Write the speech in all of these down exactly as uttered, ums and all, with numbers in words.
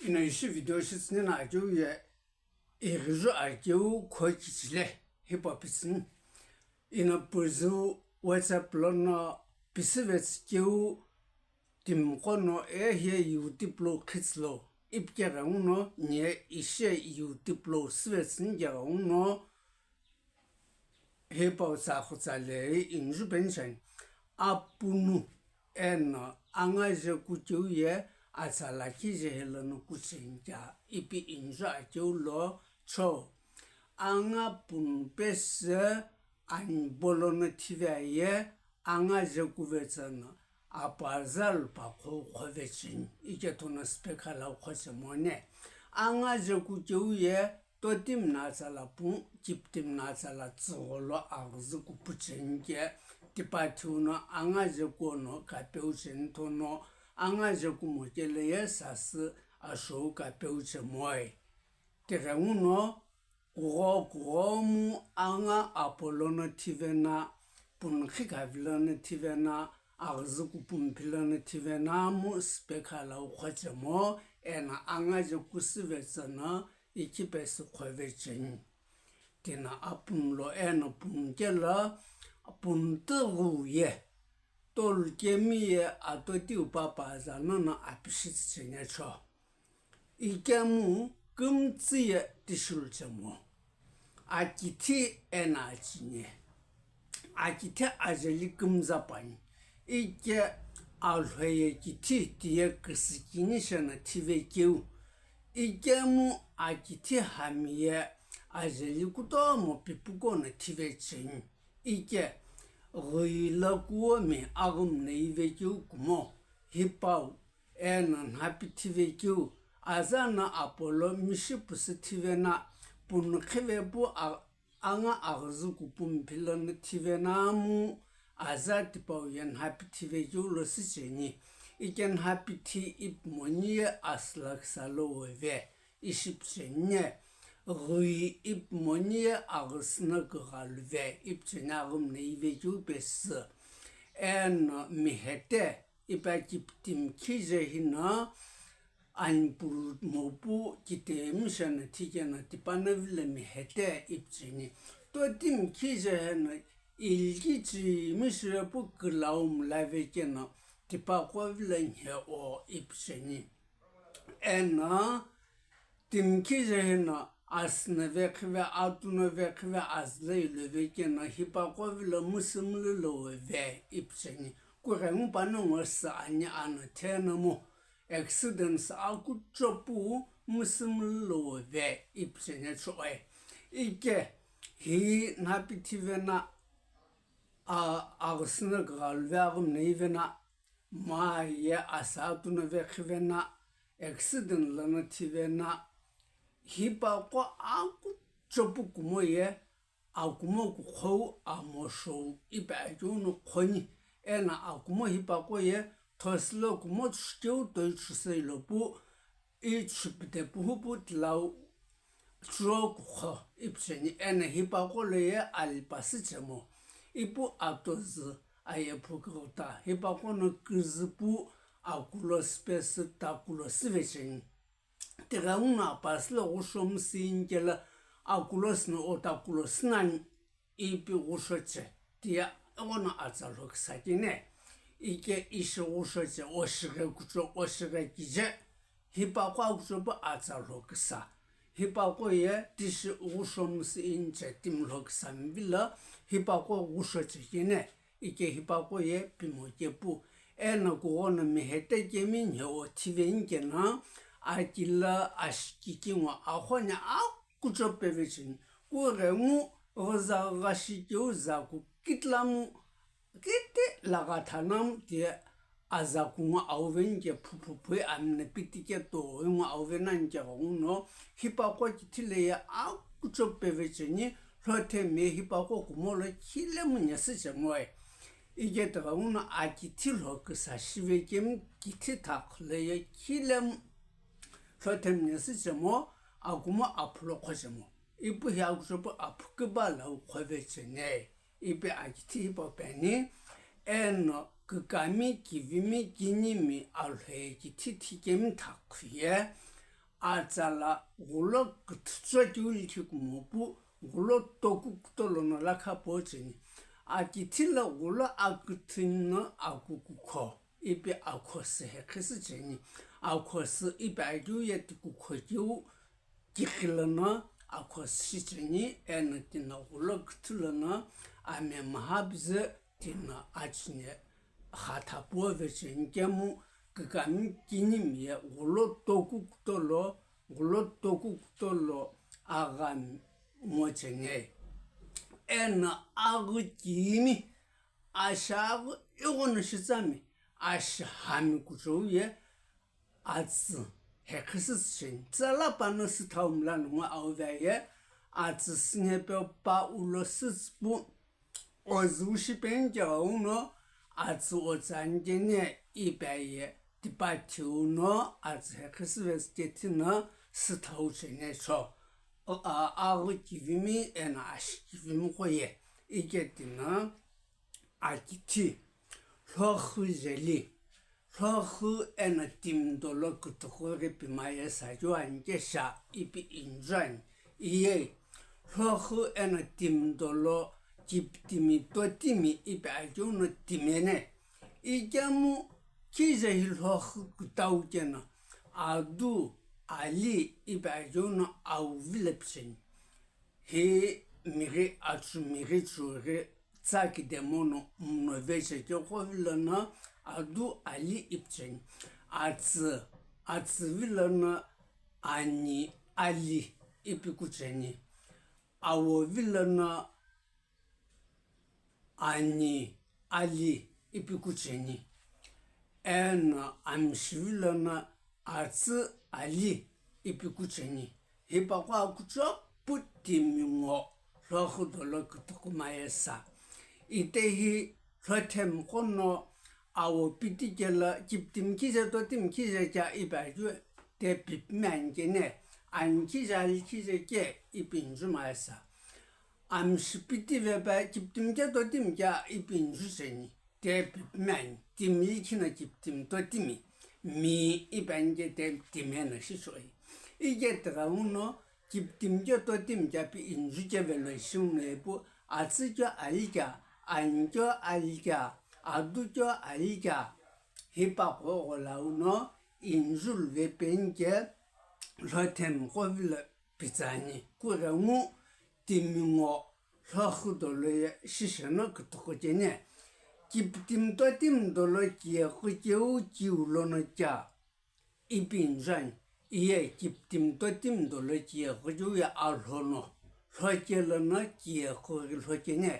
Eno ishi video shitsüni no akeu ye ighijo akeu kho kichile hipau pitsüni. Eno püzü WhatsApp lono pisüvetsü keu timiqo no e hiye YouTube lo khitsülo ipi keghenguno nye ishi YouTube lo süvetsüni keghenguno hipau tsa khutsa le inju pension apunu eno angaje kukeu ye atsa lakhi je helono kucheni kya ipi inju akeu lo cho. Anga punu pesü ani bolono thive aye angaje kuvetsü no apaza lupa kho khovecheni ikethono spekhala khochemone. Angaje kukeu ye totimi no atsa la pu kiptimi no atsa la tsügholo aghüzü kupucheni ke tipa thiu no angaje kuono kapeucheni thono angaje kumo kele ye sasü ashou kapeuchemoe. Tighenguno kugho kughomu anga apolono thivena, punukhi khavilono thivena, aghüzü kupumphilano thivena mu spekhala khochemo eno angaje kusüvetsü no ikhipesü khovecheni. Tino apunu lo eno punu kelo punu tüghü ye tolu kemi ye atotiu papa zanono apishitsü chengecho. Ikemu kümtsü ye tishulu chemo. Akithi eno achine. Akithi ajeli kümza pani. Ike alhoye kithi tiye küsükini shena thive keu. Ikemu akithi hami ye ajeli kutomo pipuko no thive cheni. Ike ghüi la kuomi aghümna ive keu kumo hipau eno nhapithive keu aza no apolo mishi pusu thivena punukhive pu a- anga aghüzü kupumphilano thivena mu aza tipau ye nhapithive keu lo sücheni. Ike nhapithi ipumoni ye asü laksa lo weve ishi pücheni ne. Ghüi ipumoni ye aghüsü no kughaluve ipucheni aghümna ive keu pesü. Eno mihete ipa kiptimi khije hino anipuru mopu kitemi shena thikeno tipano vilo mihete ipucheni. Totimi khije hino ilkichimi shivepu külaumu lave keno tipaqo vilo nhe-o ipucheni. Eno timi khije hino asü no vekhive, atu no vekhive, azü lo ilove keno hipaqo vilo musümulu lo weve ipucheni. Kughengu panongu sü ani ano thenomu accidents akucho pu musümulu lo weve ipucheni choe. Ike hi nhapithivena a- aghüsü no kughaluve aghümna ivena ma ye asü atu no vekhivena, accident lono thivena, hipaqo akucho pu kumo ye akumo kukhou amoshou ipi akeu no khoni, eno akumo hipaqo ye thosilo kumo chukeu toi chusei lo pu ichupite puhupu tilau churo kukho ipucheni eno hipaqo lo ye alipasü chemo ipu atozü aye phukota hipaqo no küzü pu akulo sipesü takulo süvecheni. Tighenguno apasü lo ghusho müsü inikelo akulo süno o takulo sünani ipi ghushoche tiye ighono atsa lhokisa kene. Ike ishi ghushoche oshighe kucho oshighe kije hipaqo akucho pu atsa lhokisa. Hipaqo ye tishi ghusho müsü iniche timi lhokisa mvilo hipaqo ghushoche kene. Ike hipaqo ye pimo kepu eno kughono mihete kemi nhe-o thiveni keno akilo ashiki kingu akhone akucho pevecheni. Kughengu ghüza ghashikeu zaku kitlamu kiti lagha thanamu tiye azakungu auveni ke phuphu phui amina pitike toingu auvenani ke ghenguno hipaqo kithi lo ye akucho pevecheni. Lhothemi hipaqo kumo lo khilemu nyesü chemoe. Ike tighenguno akithi lhokisa shive kemu kithi thakhu lo ye khilemu lhothemi nyesü chemo akumo aphu lo khochemo. Ipu hi akucho pu aphu küba lau khovecheni. Ipi akithi hipau peni eno kükami kivimi kinimi alhoye kithi thikemi thakhu ye atsa la ghulo küthütsü keu likhi kumo pu, ghulo toku kuto lono lakha po cheni. Akithi la ghulo aküthü no akukukho, ipi akhosi hekhisi cheni. Akhosi ipi akeu ye tikukho keu kikhi lono akhosi shi cheni, eno tino ghulo küthü lono ame mhapizi tino achine khatha puo vecheni kemu kükami kinimi ye ghulo toku kuto lo, ghulo toku kuto lo agha ngo cheni. Eno aghi kimi, ashi aghi ighono shitsami, ashi hami kuchou ye atsü hekhisi cheni. Tsala pano süthau mla nungu auve ye, atsü sünhepe pa ulo sütsüpu, ozü shipeni keu no, atsü otsani kene ipi ye, tipa thiu no, atsü hekhisi vesi kethino süthau cheni cho. O, a, aghi kivimi eno ashi kivimi qo ye, iketino, akithi, lhokhu jeli, lhokhu eno timi dolo kütükhü ghi pimaye sajo ani kesha ipi injuani. Iye, lhokhu eno timi dolo kiptimi totimi ipi akeu no timene. Ikemu kije hi lhokhu kütau keno, adu, ali ipi akeu no au vile picheni. Hi mighi atsü mighi chughi tsaki demono mno veche keu qo vilono adu ali ipi cheni. Atsü, atsü vilono ani ali ipi kucheni. Awo vilono ani ali ipi kucheni. Eno amshi vilono atsü ali ipi kucheni. Hipaqo akucho pu timi ngo lhokhu dolo kütükhü maye sa. Itehi lhothemi qo no awo piti kelo kiptimi kije totimi kije kea ipi akeu te pipimi ani kene, ani kije ali kije ke ipi inju maye sa. Amshi piti vepe kiptimi ke totimi kea ipi inju cheni. Te pipimi ani, timi likhi no kiptimi totimi, mi ipi ani ke te timi eno shichoi. Ike tighenguno kiptimi ke totimi kea pi inju kevelo ishi uno ipu, atsü keu ali kea, ani keu ali kea, adu keu ali kea, hipaqo ghola uno inju luve peni ke lhothemi qo vilo pitsani, kughengu timi ngo lhokhu dolo ye shishe no kütükhü cheni. Kiptimi totimi dolo kiyeqü keu kiu lono kea ipi injuani. Iye kiptimi totimi dolo kiyeqü keu ye alhono lhoke lono kiyeqü ghi lhokeni.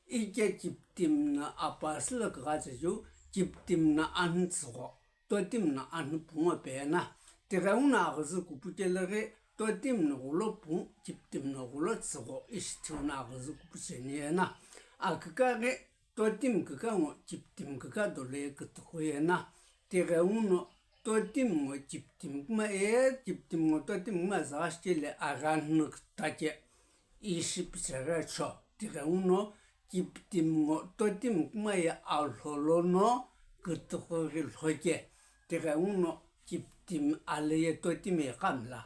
Ike kiptimi no apasü lo kugha checheu kiptimi no anhü tsügho. Totimi no anhü pungu pena. Tighenguno aghüzü kupu kelo ghi totimi no ghulo pungu, kiptimi no ghulo tsügho ishi tighenguno aghüzü kupu cheni ena. Aküka ghi totimi küka ngo kiptimi küka dolo ye kütükhü ena. Tighenguno totimi ngo kiptimi kuma ye, kiptimi ngo totimi kuma zagha shikele aghanhü no kütake ishi picheghi cho. Tighenguno kiptimi ngo totimi kuma ye alholo no kütükhü ghi lhoke. Tighenguno kiptimi ale ye totimi iqa mla.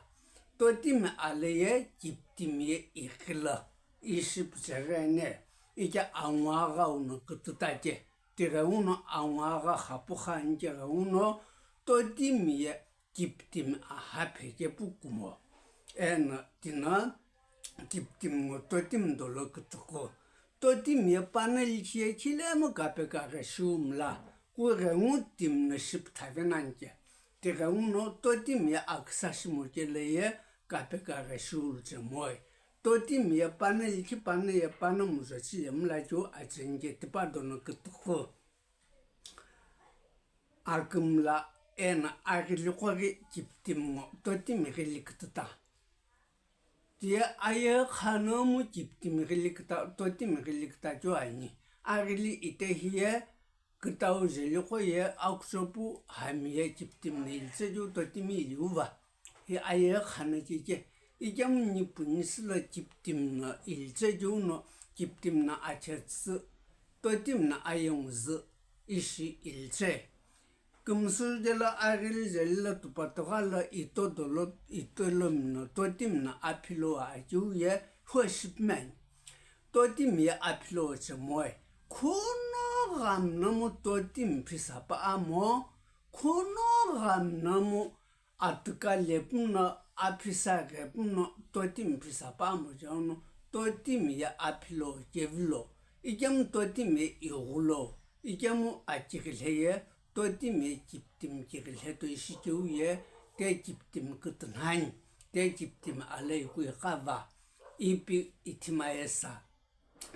Totimi ale ye kiptimi ye iqilo. Ishi picheghi ene. Ike angu agha uno kütütake. Tighenguno angu agha xapu kha ani keghenguno totimi ye kiptimi aha pheke pu kumo. Eno tino kiptimi ngo totimi dolo kütükhü. Totimi ye panel likhi ye khilemu kape kaghe shiu mla. Kughengu timi no shipüthave nani ke. Tighenguno totimi ye aküsa shimo kelo ye kape kaghe shiu luchemoi. Totimi ye panel likhi panel ye panel mujochi ye mla keu acheni ke tipa dono kütükhü. Akümla eno aghili qo ghi kiptimi ngo totimi ghili kütüta. Tiye aye khano mu kiptimi ghili küta, totimi ghili küta keu ani. Aghili itehi ye kütau jeli qo ye akuchopu hami ye kiptimi no ilitse keu totimi iliuva. Hi aye khano keke. Ikemu nipu nisülo kiptimi no ilitse keu no kiptimi no achetsü, totimi no aye nguzü ishi ilitse. Kümsüjelo aghili jeli lo tupatugha lo ito dolo ito lo mino totimi no aphilo ajiu ye huoshipimani. Totimi ye aphilo chemoe. Khuno ghamnomu totimi phisa pa amo. Khuno ghamnomu atika lepuno aphisa ghepuno totimi phisa pa amo jauno totimi ye aphilo jevilo. Ikemu totimi ye ighulo. Ikemu achighile ye totimi ye kiptimi chighile to ishi cheu ye te kiptimi kütünhani. Te kiptimi alei kui qava. Ipi ithima yesa.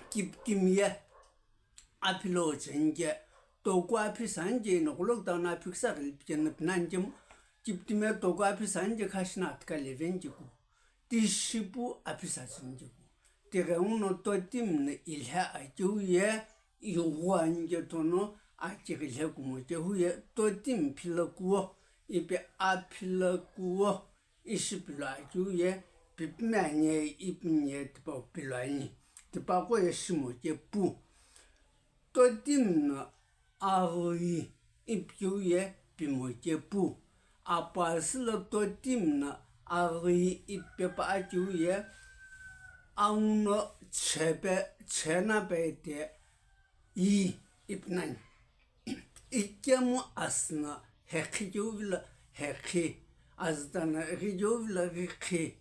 Kiptimi ye aphilo chenje, toku aphisa nje, ino kulo tana aphiksa ghili pichena pinanje mu, kiptimi ye toku aphisa nje khashina atika leven je ku, tishipu aphisa chenje ku. Tighenguno totimi no ilhe acheu ye, ighu anje tono achighile kumo chehu ye, totimi philo kuo, ipi aphilo kuo. Ishi pilo akeu ye, pipimi ani ye, ipini ye tipau pilo ani. Tipaqo ye shimo che pu. Totimi no aghüi ipikeu ye pimo che pu. Apasü lo totimi no aghüi ipipe pa akeu ye, anguno chepe, chena pe te yi ipinani. Ikemu asüna hekhi keu vilo hekhi, azütana ghi keu vilo ghikhi,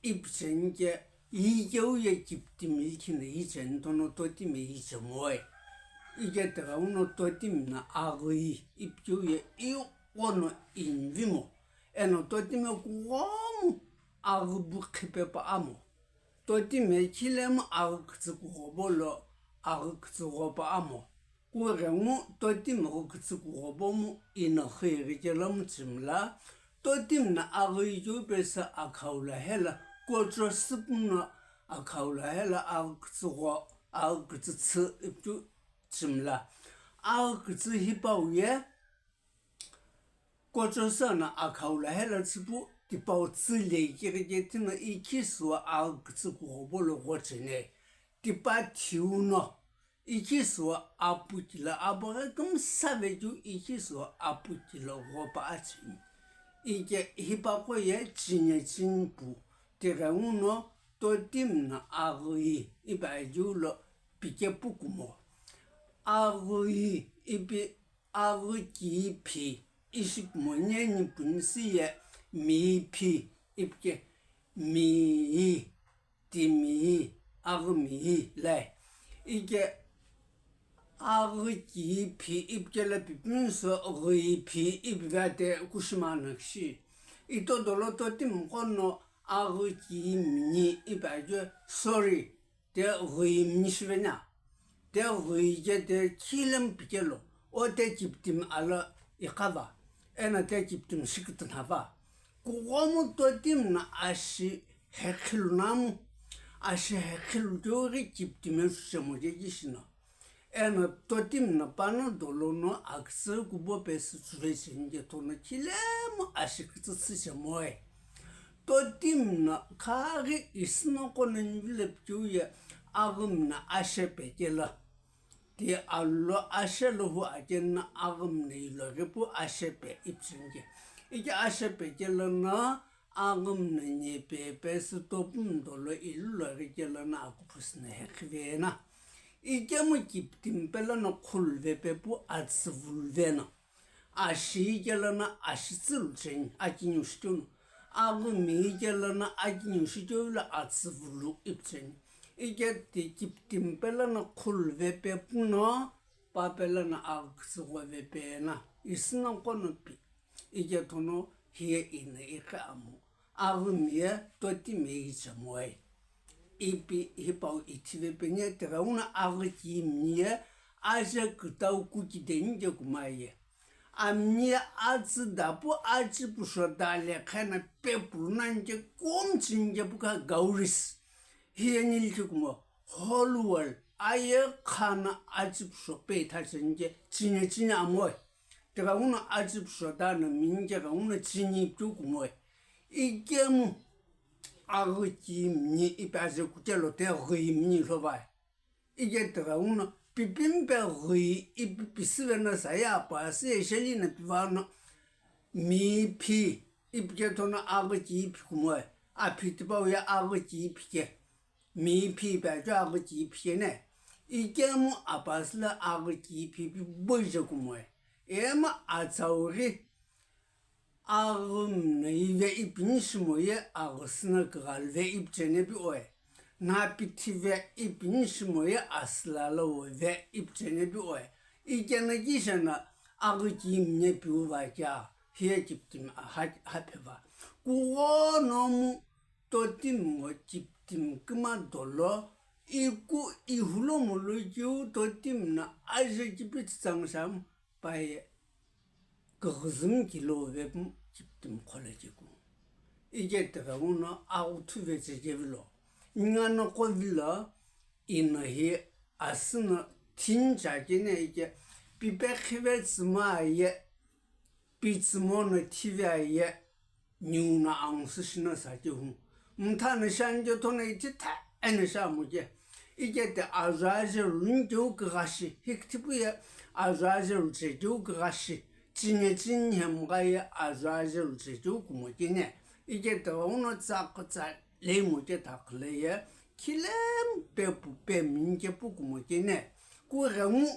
ipicheni ke, yi keu ye kiptimi likhina yi cheni tono totimi yi chemoe. Ike tighenguno totimi no aghüi ipikeu ye iqono invimo, eno totimi kughomu aghübu khipe pa amo. Totimi ye khilemu aghü kütsü kughobo lo aghü kütsü ghopa amo. Kughengu totimi ghü kütsü kughobo mu ino xü ighi kelo mu chimla. Totimi no aghü ighiu pesü akhau la hela, kocho süpüno akhau la hela aghü kütsü gho, aghü kütsü tsü ipikeu chimla. Aghü kütsü hipau ye, kocho süno akhau la hela tsüpu tipau tsü leikeghi kethino ikhi suwa aghü kütsü kughobo lo ghocheni. Tipa thiu no ikhi suwa apu kilo abaghi kümsa vekeu ikhi suwa apu kilo ghopa acheni. Ike hipaqo ye chine chini pu, tighenguno totimi no aghüi ipi akeu lo pike pu kumo. Aghüi ipi aghü ki phi, ishi kumo nyeni punisi ye mi phi, ipike mi, timi, aghü mi lai. Ike aghü ki phi ipike la pipinso ghü phi ipi vate kushima nakshi. Ito dolo totimi qono aghü ki mini ipi akeu, sorry. Te ghüi mini shivena. Te ghüi je te khilemu pikelo. O te kiptimi alo iqava. Eno te kiptimi shikütünhava. Kughomu totimi no ashi hekhilu namu. Ashi hekhilu keu ghi kiptimi ye chuchemo je kishino. Eno totimi no pano dolo no akütsü kubo pesü chuve cheni je tono khilemu ashi kütsü tsü chemoe. Totimi no khaghi isüno qono nivilo pikeu ye aghümi no ashe pe kelo. Ti alo ashe lo hu akeno aghümi no ilo ghi pu ashe pe ipicheni ke. Ike ashe pe kelo no aghümi no nye pe pesü topumi dolo ilu lo ghi kelo no akuphu süno hekhive na. Ikemu kiptimi pe lono khuluve pe pu atsüvuluve no. Ashi kelo no ashi tsülu cheni, akiniu shikeu no. Aghümi kelo no akiniu shikeu lo atsüvulu ipicheni. Ike ti kiptimi pe lono khuluve pe pu no, pa pe lono aghü kütsü ghove pe na. Isüno qono pi. Ike tono hiye ino iqhi amo. Aghümi ye totimi ye ichemoe. Ipi hipau ithive peni ye tighenguno aghü ki mini ye aje kütau kukideni je kumaye. Amini ye atsü dapu achi pusho dale khena pepulu nani je kum chini je puka gauris. Hiye nilthi kumo whole world aye khana achi pusho pe itha cheni je chini chini amoe. Tighenguno achi pusho dano mini je ghenguno chini ipikeu kumoe. Ikemu aghü ki mini ipi aje kukelo te ghüi mini lhovae. Ike tighenguno pipimipe ghi ipi pisüveno saye apasü ye sheli no pivano, mi phi ipi kethono aghü ki phi kumoe, aphi tipau ye aghü ki phi ke, mi phi pe acho aghü ki phi ke ne, ikemu apasü lo aghü ki phi pi boije kumoe, ema atsau ghi aghü mno ive ipini shimoye aghüsü no kighaluve ipicheni pi oe. Napithive ipini shimoye asüla lo uve ipicheni pi oe. Ikeno kisheno aghü ki mno piu va kea, hiye kiptimi aha, hapheva. Kughono mu totimi ngo kiptimi kima dolo, iku ihulo mulu kiu totimi no aje kipi tsütsang sam paye kighizimu kilo vepu kiptimi kholo kiku. Ike tighenguno aghuthu vechekevilo. Ngano kovilo ino hi asüno thincha kene ike pipekhive tsüma ye, pitsümo no thive ye, niu no angusü shino saki hu. Mtha no shanike thono ithi tha eno shamuke. Ike te azhaje luni keu kighashi, hikithipu ye azhaje luche keu kighashi. Chinye chinye hemgha ye azhaje luche keu kumo kene. Ike te uno tsa kutsa leimo ke thakhile ye, khilemu pepu pemini ke pu kumo kene. Kughengu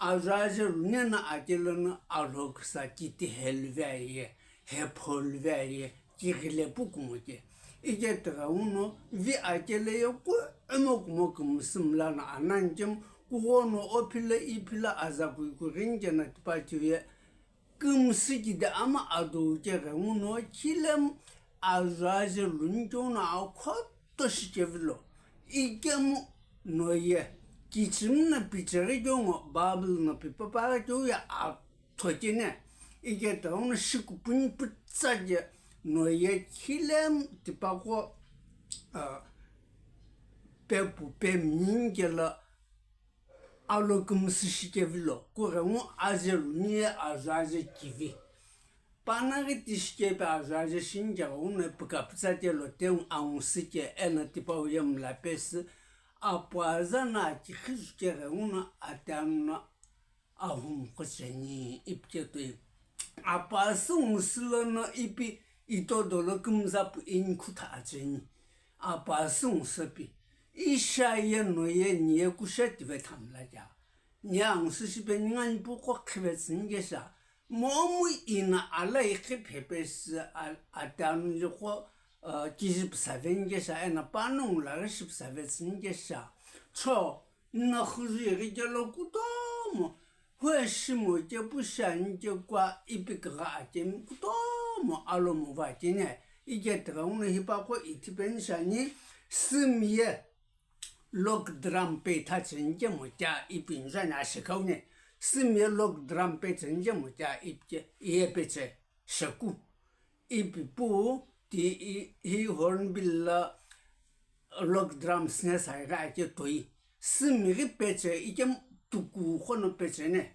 azhaje luni no akelono alhokisa kiti heluve aye, hepholuve aye, kighile pu kumo ke. Ike tighenguno vi akele ye kumo kumo kümsü mla no anani kemu, kughono ophilo iphilo aza kuikughi nikeno tipathiu ye kümsü kide ama adou keghenguno khilemu azhaje luni keu no akhoto shikevilo. Ikemu noye kichimi no picheghi keu ngo Bible no pipapaghi keu ye atho kene. Ike tighenguno shikupuni pütsa ke noye khilemu tipaqo, ah, pepu pemini kelo alo kümsü shikevilo, kughengu aje luni ye azhaje kivi. Panaghi tishikepe azhaje shini keghenguno pükapütsa kelo tengu angusü ke eno tipau ye mla pesü, apuaza no akikhizu keghenguno atanu no ahumqo cheni ipi ketoi. Apasü ngusü lono ipi ito dolo kümza pu inikhu tha acheni. Apasü ngusü pi. Isha ye no ye niye kusha tive thamla kea. Niye angusü shipe ninga nipu qo khive tsüni kesha. Momu ina ala ikhi phepesü al-, atanu liqo, uh, kiji püsave nikesha, ena pano ngula ghi shi püsave tsüni kesha. Cho, nna khuzui ghi kelo kutomo, hue shimo kepu shiani kekua ipi kigha akemi kutomo alomo va kene, ike tighenguno hipaqo ithipeni shiani, simiye log drum pe tha cheni kemo kea ipi nzani ashikhaune, simiye log drum pe cheni kemo kea ipi ke, iye peche, sheku. Ipi pu ti i, hi hornbill la log drum sine saighi ake toi. Simi ghi peche, ikemu tuku khono peche ne.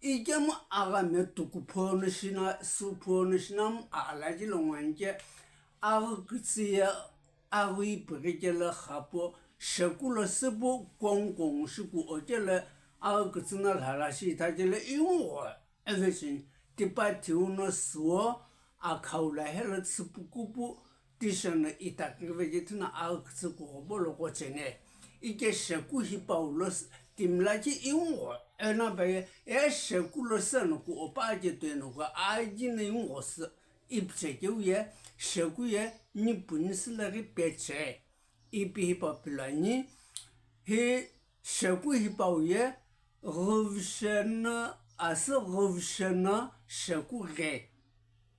Ikemu agha me tuku phono shina, su phono shina, a-, alaji lo ngwanike, aghi kütsü ye, aghi ipi ghi kelo khapu, sheku lo süpu kong kong shiku okelo, aghi kütsü no lhala shi itha kelo, ingu gho. Eve cheni, tipathiu no suo, akhau la helo tsüpukupu, tisho no itaküve kithuna aghi kütsü kughobo lo ghochene. Ike sheku hipau lo s-, timla ki ingho, ena baye, e sheku lo seno ku opa ke tueno ku aji no ingho sü, ipiche keu ye, sheku ye, nipuni sü laghi peche. Ipi hipau pilani, hi sheku hipau ye, ghüvsheno, asü ghüvsheno sheku ghe.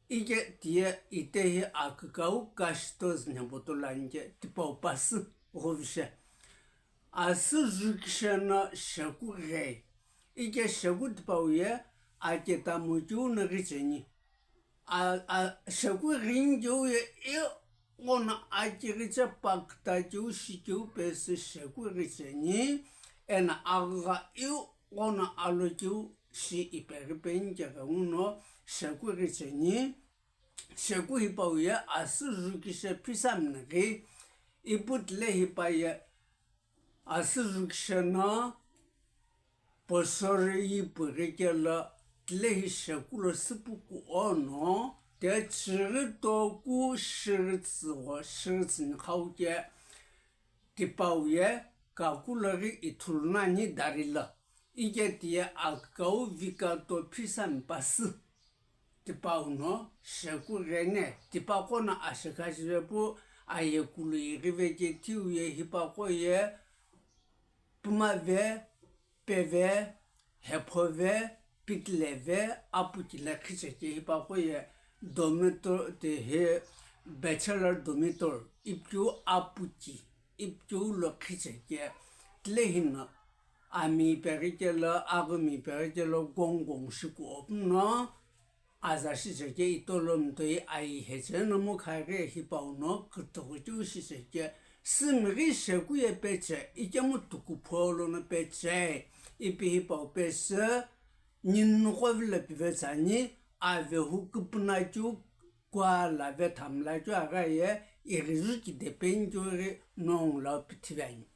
Ike tiye ite hi akükau kashito zünheboto lanike tipau pasü ghüvshe. Asü jukisheno sheku ghe. Ike sheku tipau ye aketamo keu no ghicheni. A, a, sheku ghini keu ye ighono akighiche paküta keu shikeu pesü sheku ghicheni, eno aghügha ighono alo keu shi ipeghi peni keghenguno sheku ghicheni, sheku hipau ye asü jukishe phisa mnighi, ipu tile hipaye asü jukishe no Osori yi püghikelo, tilehi sheku lo süpuku ono, te chighi toku shighi tsügho, shighi tsüni khauke, tipau ye kakuloghi ithulu nani darilo. Ike tiye akau vikato phisa mipasü. Tipau no sheku ghene, tipaqo no ashikha shivepu ayekulu ighive ke thiu ye hipaqo ye pumave, peve, hephove, pitileve, apuki le khicheke hipaqo ye dormitory, te he bachelor dormitory, ipikeu apuki, ipikeu lo khicheke, tilehi no ami peghikelo, aghümi peghikelo, gong gong shiku opuno, aza shicheke itolo mtoi ai heche no mukhaghi hipau no kütüghü keu shicheke, sümighi sheku ye peche, ikemu tukupho lono peche, ipi hipau pesü, ninqo vilo pive tsüani, avehu küpüna keu, kuala vethamla keu aghi ye, ighizu kide peni keu ghi nongu lo pithive ani.